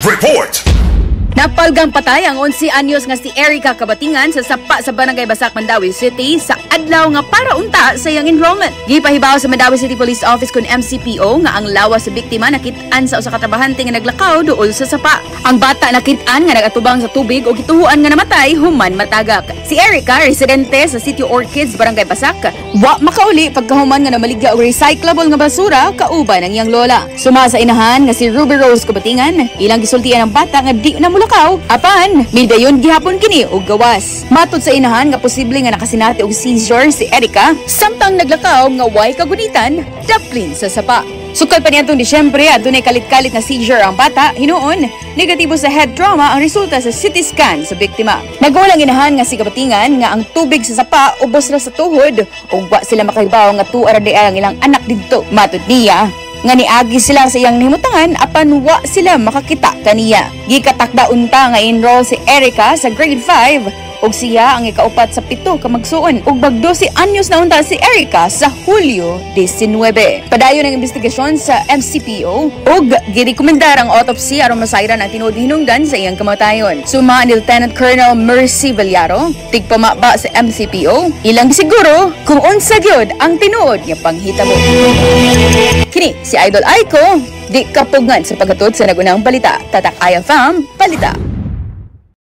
Report. Napalgang patay ang 11 anyos nga si Erica Kabatingan sa sapa sa Barangay Basak, Mandaue City sa adlaw nga para unta sa iyang enrollment. Gipahibaw sa Mandaue City Police Office kon MCPO nga ang lawas sa biktima nakit-an sa usa ka trabahante nga naglakaw duol sa sapa. Ang bata nakit-an nga nagatubang sa tubig ug gituhuan nga namatay human matagak. Si Erica, residente sa City Orchids, Barangay Basak, wa makauli pagkahuman nga namaligya og recyclable nga basura kauban ang iyang lola. Suma sa inahan nga si Ruby Rose Kabatingan, ilang gisultian ang bata nga di na mulakaw apan midayon gihapon kini og gawas. Matod sa inahan nga posible nga nakasinati og seizure si Erica samtang naglakaw nga way kagunitan daplin sa sapa. Sukad pa niadtong Disyembre, adunay kalit-kalit na seizure ang bata, hinuon, negatibo sa head trauma ang resulta sa CT scan sa biktima. Nagulang inahan nga si Kabatingan nga ang tubig sa sapa ubos ra sa tuhod ug wa sila makahibaw nga tuwa ra diay ang ilang anak didto. Matod niya nga niagi sila sa iyang nahimutangan apan wa sila makakita kaniya. Gikatakda unta nga enroll si Erica sa grade 5 ug siya ang ikaupat sa pito ka magsuon ug mag 12 anyos na unta si Erica sa Hulyo 19. Padayon ang investigasyon sa MCPO ug girekomendar ang autopsy aron masayran ang tinuod hinungdan sa iyang kamatayon. Suma ni Lieutenant Colonel Mercy Villaro, tigpamaba sa MCPO, ilang siguro kung unsa gyud ang tinuod nga panghitabo. Kini si Idol Aiko, di kapugngan sa paghatod sa nagunang balita. Tatak IFM, Balita.